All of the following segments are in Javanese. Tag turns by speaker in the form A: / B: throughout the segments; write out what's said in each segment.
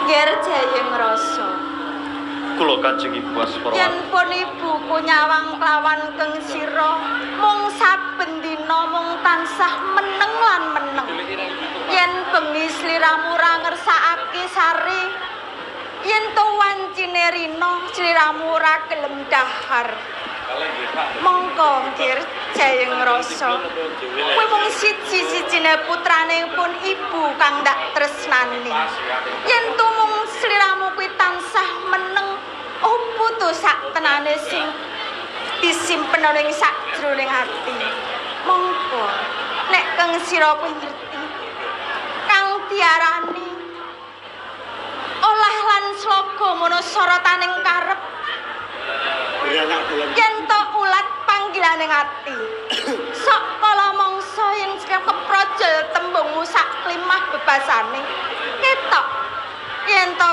A: Nger Jayeng Rasa.
B: Kula Kanjeng Ibu Asmarawati.
A: Yen pun ibuku nyawang kelawan keng sira mung saben dina mung tansah meneng lan meneng. Yen bengi sliramu ora ngersakake sari, yen to wancine rina sliramu ora gelem dahar. Mongko Ngger Jayeng Rasa, kuwi mung siji-sijine putrane pun ibu kang ndak tresnani. Yen tumung sliramu kuwi tansah meneng, opo to sak tenane sing disimpen ning sakjroning ati. Mongko nek keng sira kuwi ngerti kang diarani olah lan sloga mono sorotaning karep, yen to ulat panggilaning ati. Sok kala mangsa yen keprojol tembungmu sak klimah bebasane ketok yen to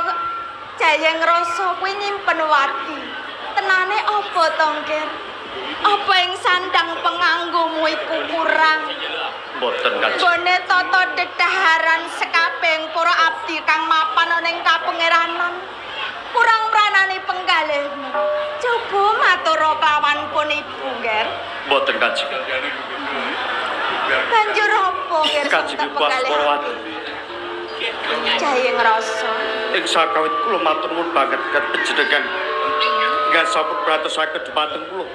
A: Jayeng Rasa kuwi nyimpen wati. Tenane apa to, Ngger? Apa ing sandang penganggomu iku kurang?
B: Mboten Kanjeng.
A: Nggone tata dedaharan sekabehing para abdi kang mapan ana ing kapangeranan kurang pranani penggalihmu. Coba matur kelawan pun ibu, Ngger.
B: Mboten Kanjeng.
A: Banjur apa, Ngger?
B: Kanjeng Ibu Asmarawati.
A: Jayeng Rasa.
B: Ing sakawit kula matur nuwun banget ket panjenengan. Nggih sampun pratosaken dumateng kula.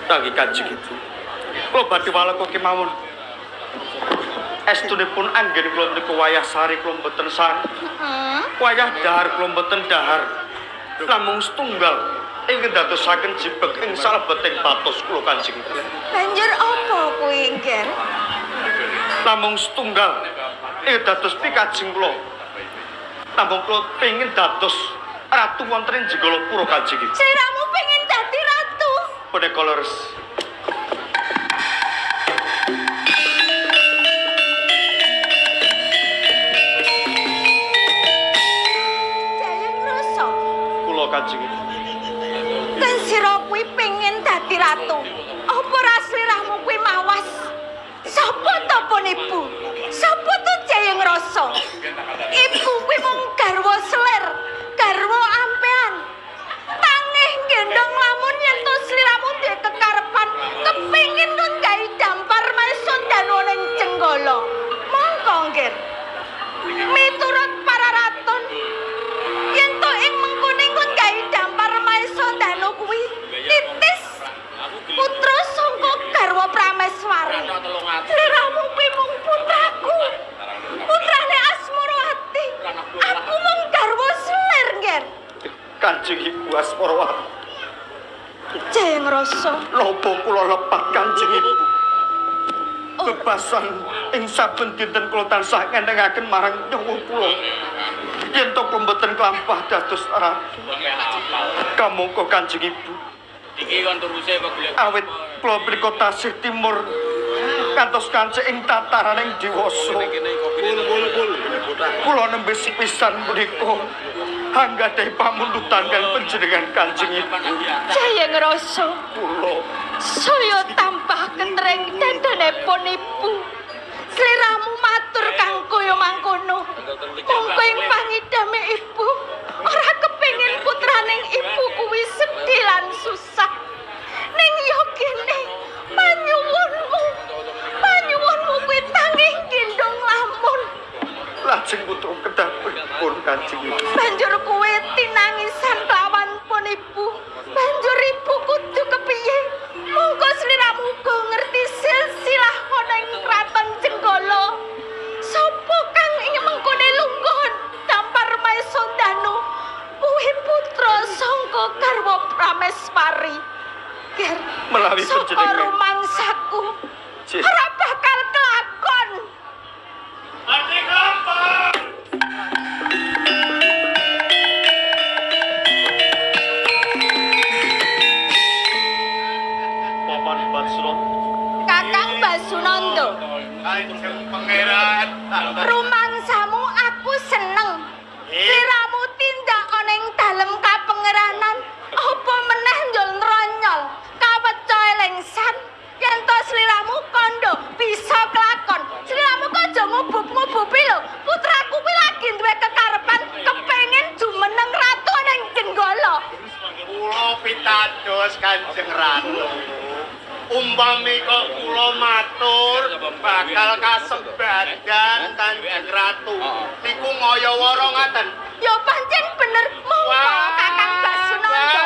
B: Nanging Kanjeng Ibu, kula badhe waleka kemawon. Estunipun anggen kula menika wayah sari kula mboten sari. Wayah dahar kula mboten dahar. Namung setunggal ingkang dadosaken jibeg ing salebeting batos kula Kanjeng Ibu.
A: Banjur apa kuwi, Ngger?
B: Namung setunggal ingkang dados pikajeng kula. Namung kula pengin dados ratu wonten ing Jenggalapura Kanjeng Ibu.
A: Sliramu pengin dadi ratu?
B: Punika leres.
A: Jayeng Rasa.
B: Kula Kanjeng Ibu.
A: Kan sira kuwi pengin dadi ratu. Apa ora sliramu kuwi mawas? Sapa to pun ibu? Sapa to Jayeng Rasa? Ibu kuwi mung garwa selir, garwa ampean. Tangih gendong lamun yen to sliramu duwe kekarepan kepengin kon gawe dampar Maesondanu ning Jenggala. Mongko, Ngger. Miturut para raton, yen to ing mengkone kon gawe dampar Maesondanu kuwi titis putra sangka garwa Prameswari. Sliramu kuwi mung putraku. Putrane Asmarawati. Aku mung garwa selir, Ngger.
B: Kanjeng Ibu Asmarawati.
A: Jayeng Rasa.
B: Napa kula lepat Kanjeng Ibu?
A: Oh.
B: Bebasan ing saben dinten kula tansah ngenengaken marang nyawa kula. Yen to kula mboten klampah dados ratu. Kamangka Kanjeng Ibu,
C: Iki kon teruse apa golek?
B: awit kula mriku tasih timur kantos kancik ing tataraning dewasa. Kula nembe sepisan punika anggadhahi pamundutan kan panjenengan Kanjeng Ibu.
A: Jayeng Rasa.
B: Kula
A: Saya tambah ketreng dadanepun ibu. Sliramu matur kang kaya mangkono. Mongko ing pangidame ibu ora kepengin putraning ibu kuwi sedih lan susah. Ning yo kene panyuwunmu, panyuwunmu kuwi tangih gendong lamun.
B: Lajeng putra kedah pripun Kanjeng Ibu?
A: Banjur kuwe tinangisan kelawan pun ibu. Banjur ibu kudu kepiye? Mongko sliramu uga ngerti silsilah ana ing kraton Jenggala. Sapa kang ing mengkone lungguh dampar Maesondanu? Kuwi putra sangka garwa Prameswari. Ger,
B: Menawi
A: saka
B: panjenengan.
A: rumangsaku
B: Cih.
A: ora bakal kelakon.
B: Paman Basron.
A: Kakang Basunanda.
D: Kanjeng Pangeran.
A: Rumangsamu aku seneng. Sliramu tindak ana ing dalem kapangeranan, apa meneh njol nronyol, kaweca elengsan. Yen to sliramu kandha bisa kelakon. Sliramu kok aja ngubub-ngububi lho. Putraku kuwi lagi duwe kekarepan kepengin jumeneng ratu ning Jenggala.
D: Kula pitados Kanjeng Ratu. Umpami kok kula matur bakal kasembadan Kanjeng Ratu. Niku ngaya-wara ngaten.
A: Ya pancen bener monggo Kakang Basunanda.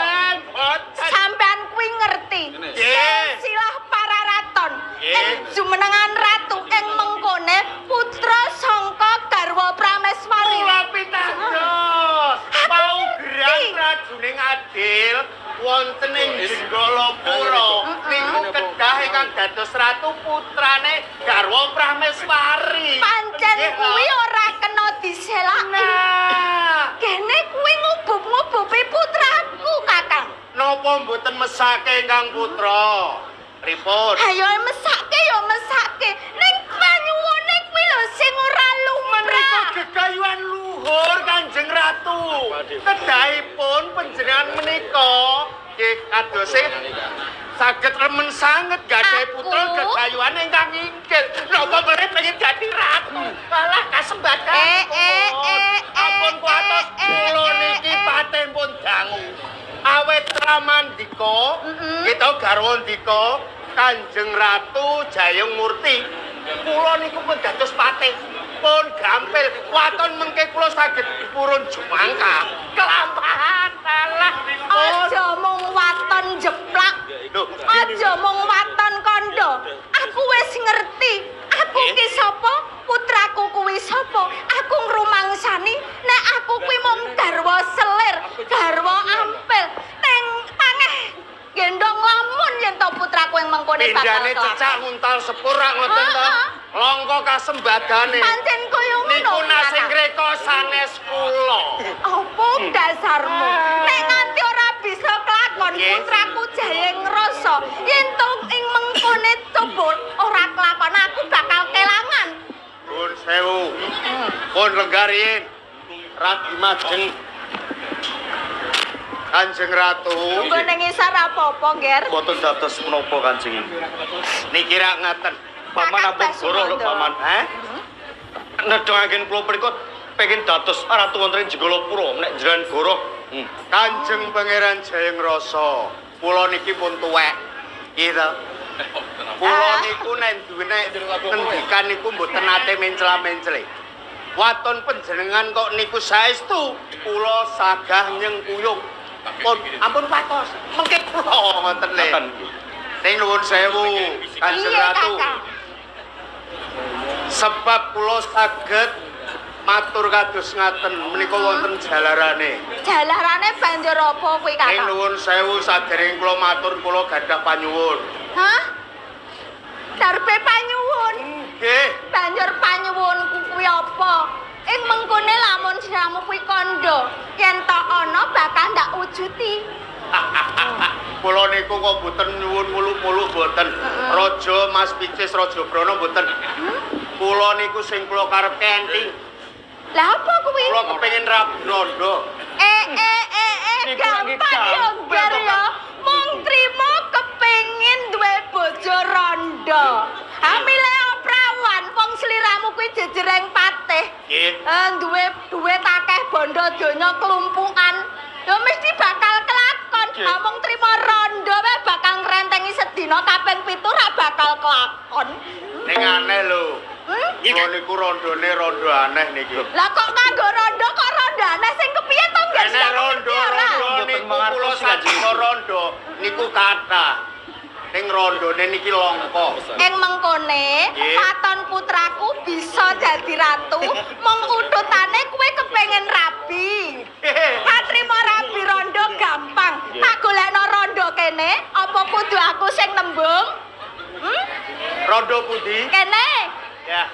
D: Boten.
A: Sampean kuwi ngerti.
D: Nggih.
A: Silsilah para raton
D: Nggih.
A: ing jumenengan ratu ing mengkone putra sangka garwa Prameswari.
D: Kula pitados. Paugeran Prajuning Adil wonten ing Jenggalapura niku kedah ingkang dados ratu putrane garwa Prameswari.
A: Pancen
D: Nggih,
A: kuwi ora kena diselaki.
D: Nah,
A: Kene kuwi ngubub-ngububi putraku, Kakang.
D: napa mboten mesake ingkang putra? Pripun?
A: Ayo mesake ya mesake. Ning panyuwune kuwi lho sing ora
D: Menika
A: lumrah.
D: gegayuhan luhur Kanjeng Ratu. Kedahipun panjenengan menika nggih kadose saged remen sanget gadhahi putra gegayuhan ingkang inggil. Napa meneh pengen dadi ratu? Malah kasembadan. Ampun kuatos kula niki paten pun dangu. Awet Ramandika, kita garwa ndika Kanjeng Ratu Jayeng Murti. Kula niku pun dados patih. Pun gampil waton mengke kula saged purun jumangka. Kelampahan alah.
A: Aja mung waton jeplak.
D: Lho,
A: Aja mung waton kandha. Aku wis ngerti. Aku ki sapa? Putraku kuwi sapa? Aku ngrumangsani nek aku kuwi mung garwa selir, garwa ampil, teng tangeh gendong lamun yen to putraku yang mengkone bakal
D: pindhane
A: kelakon.
D: cecak nguntal sepur rak ngoten to.
A: Heeh.
D: Langka kasembadane.
A: Pancen kaya ngono.
D: Niku nasing
A: Kakang.
D: ngreka sanes kula.
A: Apa dasarmu? Nek nganti ora bisa kelakon putraku Jayeng ngrasa yen to ing mengkone coba ora kelakon aku bakal kelangan.
D: Nuwun sewu. Pun lenggariin. Radi majeng. Kanjeng Ratu.
A: Tunggu ning ngisor apa-apa, Nger.
B: Mboten dados menapa Kanjeng Ibu.
D: Niki rak ngaten.
B: Paman
A: Kakang
B: ampun goro lho
A: Basunanda.
B: paman.
D: Hah?
B: Nedhangaken kula mriku pengen dados ratu wonten ing Jenggalapura nek jenengan goro.
D: Kanjeng Pangeran Jayeng Rasa. Kula niki pun tuwek. Gitu. Kula niku nek duwe nek ngendikan niku mboten nate mencla-mencle. Waton panjenengan kok niku saestu kula sagah nyengkuyung. Pun ampun patos. Mengke kula ngoten le.
B: Ngaten.
D: Ning nuwun sewu Kanjeng
A: Iya,
D: Ratu.
A: Kakang.
D: Sebab kula saged matur kados ngaten menika wonten jalarane.
A: Jalarane banjur apa kuwi,
D: Ning
A: Kakang?
D: nuwun sewu sadereng kula matur kula gadah panyuwun.
A: Hah? Darbe panyuwun.
D: Nggih.
A: Banjur panyuwunku kuwi apa? Ing mengkone lamun sliramu kuwi kandha, yen to ana bakal ndak wujuti.
D: Kula niku kok mboten nyuwun muluk-muluk mboten. Raja Mas Picis Raja Brana mboten. Kula niku sing kula karepke enting.
A: Lah apa kuwi?
D: Kula kepengin rabi rondo.
A: Eh eh eh eh
B: Niku lagi
A: gampang ya
B: gampang
A: Ger
B: to,
A: ya.
B: Kang.
A: Mung trimo kepengin duwe bojo rondo. Hamile prawan wong sliramu kuwi jejereng patih.
D: Nggih.
A: Eh duwe duit akeh bondo donya klumpukan. Ya mesti bakal kelakon.
B: Nggih.
A: Ha mung trimo rondo wae bakal ngrentengi sedina kaping 7 ra bakal kelakon.
D: Ning aneh lho.
A: Hmm?
D: Kula niku rondone rondo aneh niki.
A: Lah kok nganggo rondo kok rondo aneh sing kepiye to Ger?
D: Enek rondo rondo
B: Mboten
D: niku
B: mangertos
D: kula
B: sih, Kanjeng
D: sajika rondo niku kathah. Ning rondone niki langka.
A: Ing mengkone,
D: Nggih.
A: waton putraku bisa dadi ratu, mung ututane kowe kepengin rabi. Katrima rabi rondo gampang. Tak golekno rondo kene, apa kudu aku sing nembung? Hmm?
D: Rondo pundi?
A: Kene.
D: Ya.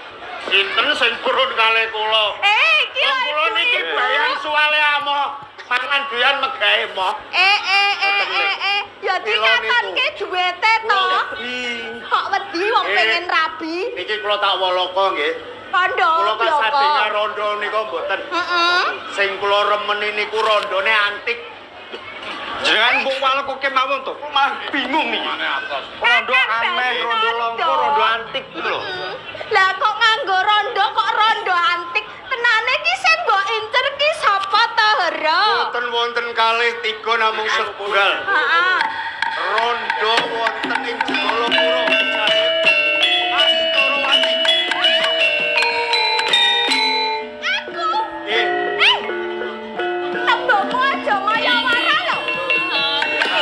D: Sinten sing purun kalih kula?
A: Eh, iki lho
D: Wong kula niki
A: ibu-ibu.
D: bayar suwale amoh. Mangan doyan megawe moh.
A: Eh eh eh eh eh, ya dikatonke duwete to.
D: Kula wedi.
A: Kok wedi wong
D: Eh.
A: pengen rabi?
D: Niki kula tak woloko nggih.
A: Kondo
D: Kula
A: bloko.
D: kasadingan rondo nika mboten.
A: Heeh.
D: Sing kula remeni niku rondone antik.
B: Jenengan mbok waleko kemawon to, kula malah bingung niki. Rondo
A: Kakang
B: aneh, rondo
A: Basunanda.
B: langka, rondo antik gitu lho.
A: Lah kok nganggo rondo loro.
D: Boten wonten kalih tiga namung setunggal.
A: Heeh.
D: Rondo wonten ing Jenggalapura. Astorawati.
A: Aku.
D: Nggih.
A: Eh. Tembokmu aja maya wara lho.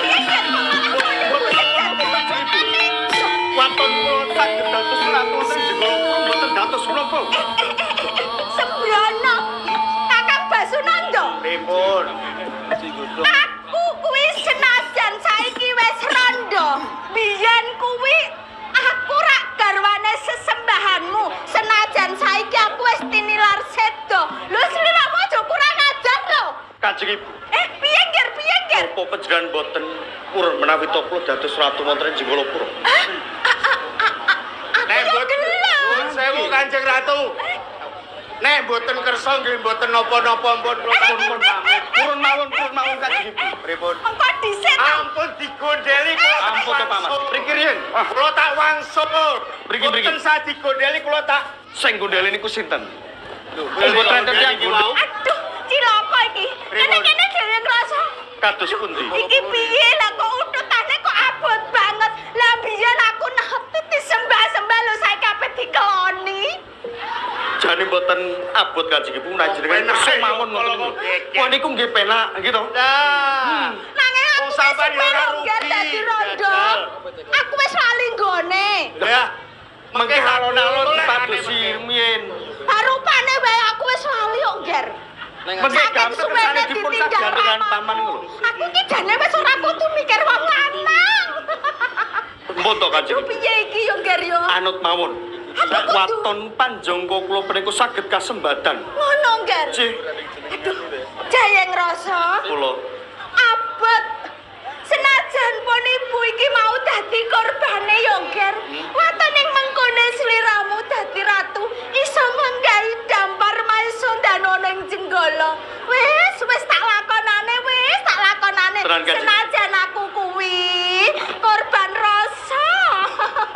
A: Piye yen kok malah koyo musik dadi bojone?
B: Waton kula saged dados ratu wonten Jenggala mboten dados menapa.
A: Sembrono. Kakang Basunanda.
D: Pripun?
A: Aku kuwi senajan saiki wis rondo. Biyen kuwi aku rak garwane sesembahanmu. Senajan saiki aku wis tinilar sedo. Lho sliramu aja kurang ajar lho.
B: Kanjeng Ibu,
A: Eh, piye nger, piye nger?
B: apa panjenengan mboten purun menawi to kula dados ratu wonten ing Jenggalapura?
A: Aku
D: Nek
A: yo
D: mboten
A: gelem.
D: Nuwun sewu Kanjeng Ratu. Nek mboten kersa nggih mboten napa-napa pun kula
B: Pun pamit. Purun mawon, purun mawon Kanjeng Ibu.
D: Pripun?
A: Mengko dhisik to.
D: Ampun digondeli kula tak
B: Ampun to Paman.
D: wangsul.
B: Mriki riyin. Ah,
D: Kula tak wangsul.
B: Mriki, mriki.
D: Mboten sah digondeli kula tak
B: sing gondeli niku sinten?
D: Lho,
B: Mboten enten tiyang gondel.
A: Aduh, cilaka iki. Kene-kene dhewe ngrasa
B: Kados pundi?
A: iki piye lah kok ututane kok abot banget. Lah biyen aku nate disembah-sembah lho saiki ape dikeloni.
B: Jane mboten abot Kanjeng Ibu menawi jenengan
D: Penak,
B: kersa mawon
D: kalau
B: ngoten niku.
D: kok geger.
B: Wah niku nggih penak nggih to.
D: Lah.
A: Nanging aku
D: Wong
A: wis
D: sampean ya ora
A: suwe lho, Nger,
D: rugi,
A: dadi rondo.
D: jajal.
A: Aku wis lali nggone.
D: Ya.
B: Mengke alon-alon dipadosi rumiyin.
A: Rupane wae aku wis lali kok, Nger.
B: Mengke
A: Saking
B: gampil
A: suwene
B: kersane dipun
A: ditinggal
B: sagandengan
A: ramaku.
B: paman niku lho.
A: Aku ki jane wis ora kudu mikir wong lanang.
B: Mbon to Kanjeng
A: Aduh
B: Ibu.
A: piye iki yo, Nger yo?
B: Anut mawon.
A: Aku kudu.
B: Waton panjangka kula punika saged kasembadan.
A: Ngono, Nger.
B: Cih,
A: Aduh, jaya ngrasa
B: kula
A: abot. Senajan pun ibu iki mau dadi korbane yo, Nger. Waton ing mengkone sliramu dadi ratu iso menggahi dampar maesundana ning Jenggala. Wis, wis tak lakonane, wis tak lakonane.
B: Tenan, Kanjeng.
A: Senajan aku kuwi korban rasa.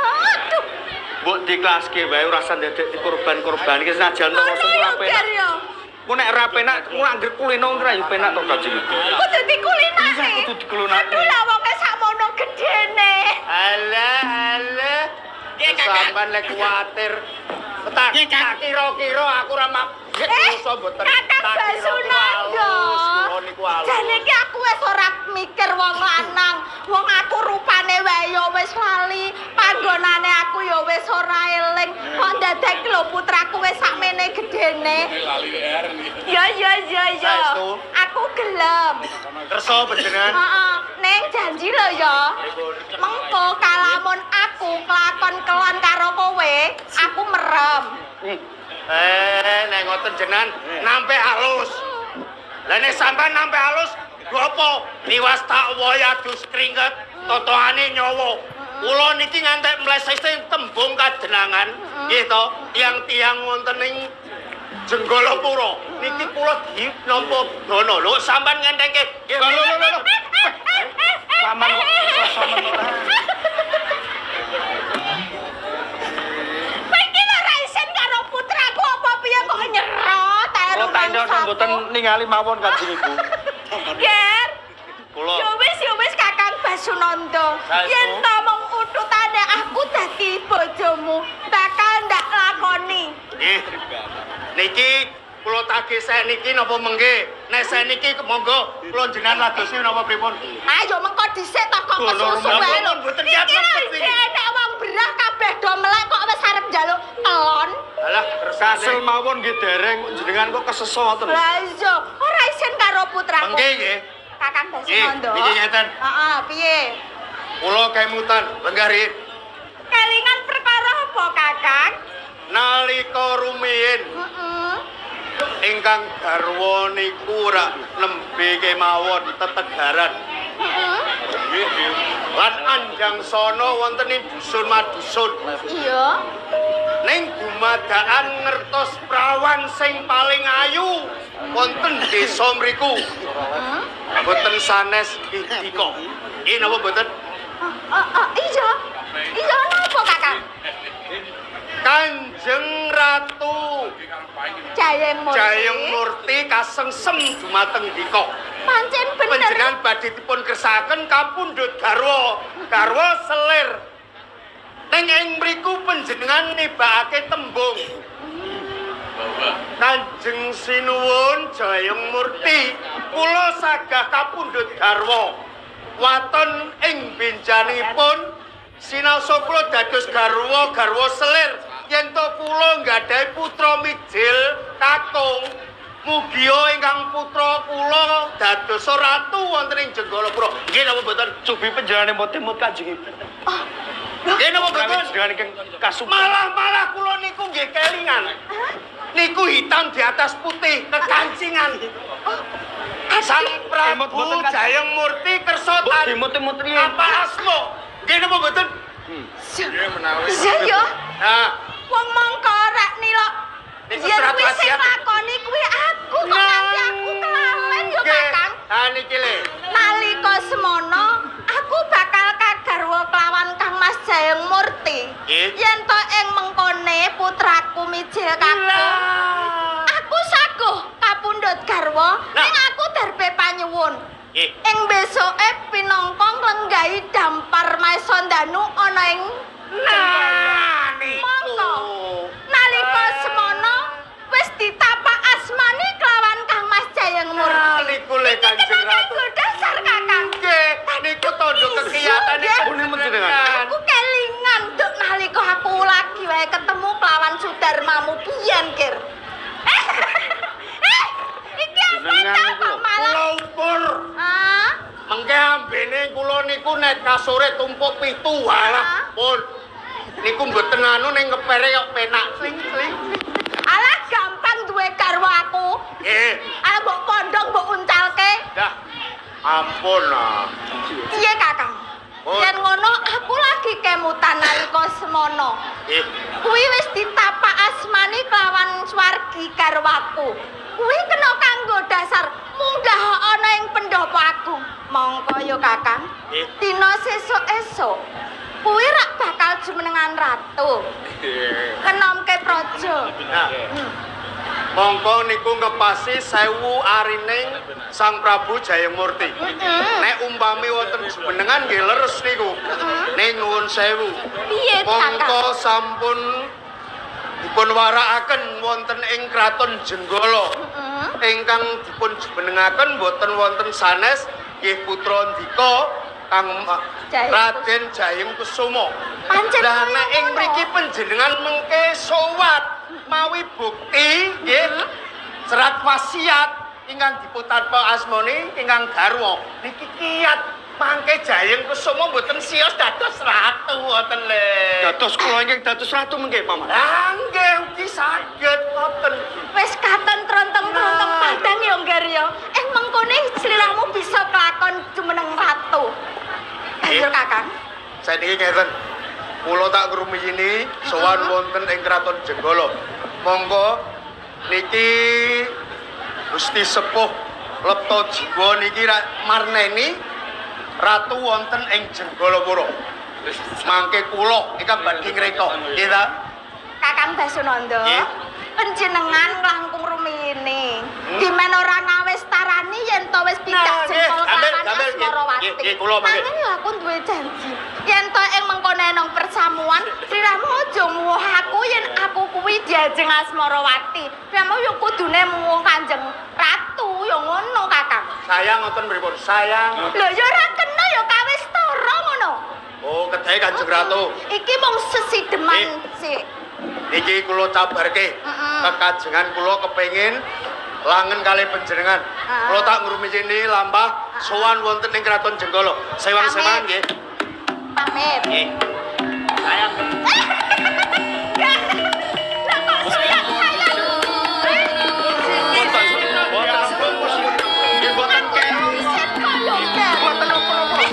A: Aduh,
B: mbok diklaske wae ora usah ndadek dikorban-korban iki senajan to
A: ngono
B: rasa
A: yo,
B: ora
A: Nger
B: penak.
A: yo.
B: Ku nek ora penak, ku anggere kulino ora yo penak to Kanjeng Ibu.
A: Kudu dikulinake.
B: Iya, kudu dikulinake.
A: Aduh lah wonge sakmono gedene.
D: Alah, alah.
C: Nggih, Kakak.
D: Sampean lek kuwatir. Tak
C: Nggih, Kak.
D: tak kira-kira aku ora mak
A: Eh,
D: dosa mboten.
A: Kakang
D: Tak kira-kira
A: Basunanda.
D: alus, kula niku alus.
A: Jane iki aku wis ora mikir wong lanang. Wong aku rupane wae ya wis lali, panggonane aku ya wis ora eling. Kok ndadek lho putraku wis sakmene gedene.
C: Lali WR nih.
A: Ya ya ya ya.
D: Saestu?
A: Aku gelem.
D: Kersa panjenengan.
A: Heeh, ning janji lho ya. Mengko kalamun aku kelakon kelon karo kowe, aku merem.
D: Eh, nek ngoten jenengan nampe halus. Lah nek sampean nampe halus, lho apa? Liwas tak woy adus keringet, totohane nyawa. Kula niki ngantek mlesese tembung kadenangan, nggih to, tiang-tiang wonten ing Jenggalapura. Niki kula dinampa dana. Lho sampean ngentengke. Nggih,
B: Lho lho lho lho. Paman kok rasa men ora.
A: Kowe iki ora isin karo putraku apa piye kok nyerot ae
B: Kula tak ndok mboten ningali mawon Kanjeng Ibu.
A: Ger.
B: Kula
A: Ya wis Kakang Basunanda.
B: Saestu.
A: Yen ta mung ututane aku dadi bojomu, bakal ndak lakoni.
D: Nggih. Niki kula tagih niki napa mengke? Nek seniki monggo kula jenengan ladosi napa pripun?
A: Ayo mengko dhisik to kok
B: Lho, lho,
A: kesusu wae lho.
D: mboten kiat
A: Iki lho
D: lempet
A: isih
D: iki.
A: enek wong berah kabeh do melek kok wis arep njaluk telon.
D: Alah,
B: kasil mawon nggih dereng jenengan kok keseso ngoten.
A: Lah iya, ora isin karo putraku.
D: Mengke nggih.
A: Kakang Basunanda.
D: Nggih, niki ngeten.
A: Heeh, piye?
D: Kula kemutan lenggah riyin.
A: Kelingan perkara apa, Kakang?
D: Nalika rumiyin
A: Heeh.
D: ingkang garwa niku rak nembe kemawon tetegaran.
A: Heeh.
D: Lan anjangsana wonten ing dusun madusun.
A: Iya.
D: Ning dumadakan ngertos prawan sing paling ayu wonten desa mriku.
A: Heeh.
D: Boten sanes Dika. Nggih napa boten?
A: Oh, oh, iya. Iya napa, Kakang?
D: Kanjeng Ratu
A: Jaya Jayeng Murti.
D: Jayeng Murti kasengsem dumateng Dika.
A: Pancen bener.
D: Panjenengan badhe dipun kersakaken kapundhut garwa, garwa selir. Ning ing mriku panjenengan nibakake tembung. Kanjeng Sinuwun Jayeng Murti, kula sagah kapundhut garwa. Waton ing benjanipun sinaosa kula dados garwa garwa selir yen to kula nggadahi putra mijil kakung. Mugia ingkang putra kula dados ratu wonten ing Jenggalapura. Nggih napa mboten?
B: Cubi panjenengane mboten Kanjeng Ibu.
A: Oh, lho,
D: Nggih napa mboten?
B: Panjenengan ingkang kasumpah.
D: Malah-malah kula niku nggih kelingan. Niku hitam di atas putih, kekancingan. Sang
B: Emot
D: Prabu
B: mboten, Kanjeng.
D: Jayeng Murti kersa
B: Mbok
D: tan
B: dimut-mut riyen.
D: apa asma? Nggih napa mboten?
A: Iya ya.
D: Nah,
A: Wong mongko rek nilok.
D: Niku
A: Yen
D: surat
A: kuwi sing
D: wasiat.
A: lakoni kuwi aku kok nganti aku kelalen yo
D: nggih.
A: Kakang.
D: Ah niki le.
A: Nalika semono aku bakal kagarwa kelawan Kang Mas Jayeng Murti.
D: Nggih.
A: Yen to ing mengkone putraku mijil kakung. Aku saguh kapundhut garwa
D: Nah.
A: ning aku darbe panyuwun.
D: Nggih.
A: Ing besoke pinangka nglenggahi dampar Maesandanu ana ing
D: Nah, niku.
A: Monggo. Nalika semono wis ditapak asmani kelawan Kang Mas Jayeng
D: Nah,
A: Murti.
D: niku le
A: Iki
D: Kanjeng
A: kena
D: Ratu.
A: kanggo dasar Kakang.
D: Nggih, niku tandha kekiyatane
A: Nggih.
D: panjenengan.
A: Aku kelingan duk nalika aku lagi wae ketemu kelawan Sudarmamu biyen, Kir. Eh, iki apa
B: Jenengan
A: ta
B: niku
A: kok
B: lho.
A: malah?
D: Kula ukur.
A: Ah,
D: Mengke ambene kula niku nek kasore tumpuk pitu walah
A: Ah.
D: pun. Niku mboten anu ning kepere kok penak sling sling.
A: Alah gampang duwe garwa aku.
D: Nggih.
A: Alah mbok pondong mbok uncalke.
D: Dah. Ampun ah.
A: Piye, Kakang?
D: Pun.
A: Yen ngono aku lagi kemutan nalika semono.
D: Nggih.
A: Kuwi wis ditapak asmani kelawan swargi garwaku. Kuwi kena kanggo dasar munggah ana ing pendopo agung. Mongko yo Kakang.
D: Nggih.
A: Dina sesuk esuk kuwi rak bakal jumenengan ratu. Kenomke praja.
D: Nah. Mongko niku ngepasi 1000 arining Sang Prabu Jayamurti. Nek umpami wonten jumenengan nggih leres niku. Ning nuwun sewu.
A: Piye Kakang?
D: Mongko sampun dipun warakaken wonten ing kraton Jenggala. Ingkang dipun jumenengaken boten wonten sanes nggih putra Ndika Kang
A: Jayeng
D: Raden Jayeng Kusuma.
A: Pancen
D: Lah
A: kaya
D: nek ing
A: ngono.
D: mriki panjenengan mengke sowat mawi bukti nggih serat wasiat ingkang dipuntanpa asmane ingkang garwa niki kiat mangke Jayeng Kusuma mboten sios dados ratu ngoten le.
B: Dados kula ingkang dados ratu mengke, Paman.
D: Lah nggih ugi saged ngoten.
A: Wis katon trontong-trontong
D: Nah.
A: padang ya Ngger ya. Eh mengkone sliramu bisa kelakon jumeneng ratu. Ayo Kakang.
D: Saiki ngeten. Kula tak ngrumiyini sowan wonten ing kraton Jenggala. Monggo niki Gusti Sepuh Lepto Jiwa niki marneni ratu wonten ing Jenggalapura. Mangke kula ingkang badhe ngreka. Nggih ta?
A: Kakang Basunanda.
D: Nggih.
A: Panjenengan langkung rumiyini. Dimen ora ngawestarani yen to wis pidak
D: Nah, nggih.
A: jempol
D: Ambil,
A: kelawan
D: ambil, nggih.
A: Asmarawati.
D: Nggih, nggih, kula mangke.
A: Nanging ya aku duwe janji. Yen to ing mengkono enong persamuan, sliramu aja muwuh aku yen aku kuwi Diajeng Asmarawati. Sliramu yo kudune muwuh Kanjeng Ratu yo ngono, Kakang.
D: Sayang ngoten pripun? Sayang.
A: Lho ya ora kena ya kawestara ngono.
D: Oh, kedahe Kanjeng Ratu.
A: Iki mung sesideman sik.
D: Niki kula cabarke. Kekajengan kula kepengin langen kalih panjenengan.
A: Ah.
D: Kula tak ngrumiyini lampah sowan wonten ing kraton Jenggala. Sewang-sewangan nggih.
A: Pamit.
D: Nggih. Sayang.
A: Lah kok sayang sayang.
B: Boten, boten, nggih boten
A: Isin kok yo, Ger.
B: boten napa-napa.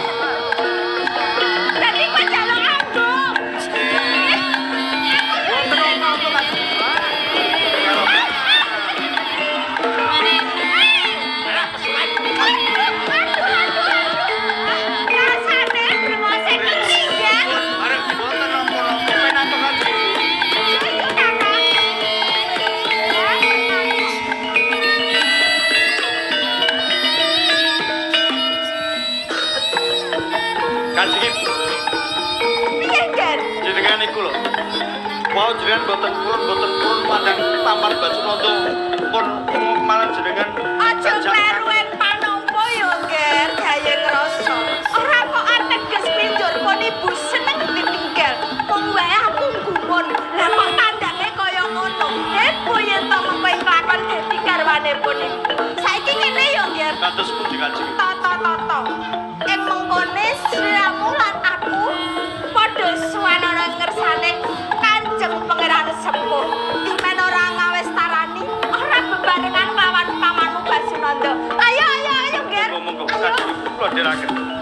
A: Dadi kowe jaluk anggo.
B: Boten napa-napa, Kanjeng.
A: Rasane brengose ketinggian.
B: Arep boten napa-napa. Wau jenengan mboten purun, mboten purun mandang Paman Basunanda pun malah jenengan
A: Aja kleru ing panampa ya, Nger, gayeng rasa. Ora kok ateges pinjur pun ibu seneng ditinggal. Mung wae aku gumun. Lah kok tandange kaya ngono. Ibu yen to mengko ing lakon dadi garwane pun ibu. Saiki ngene ya, Nger.
B: Kados pundi, Kanjeng?
A: Tata-tata. Ing mengkone sliramu lan aku padha suwanana ngersane Kanjeng Pangeran Sepuh. Dimen ora ngawestarani, ora bebarengan kelawan pamanmu Basunanda. Ayo ayo ayo, Nger.
B: Monggo,
A: Ayo.
B: Kanjeng, kula dherekaken.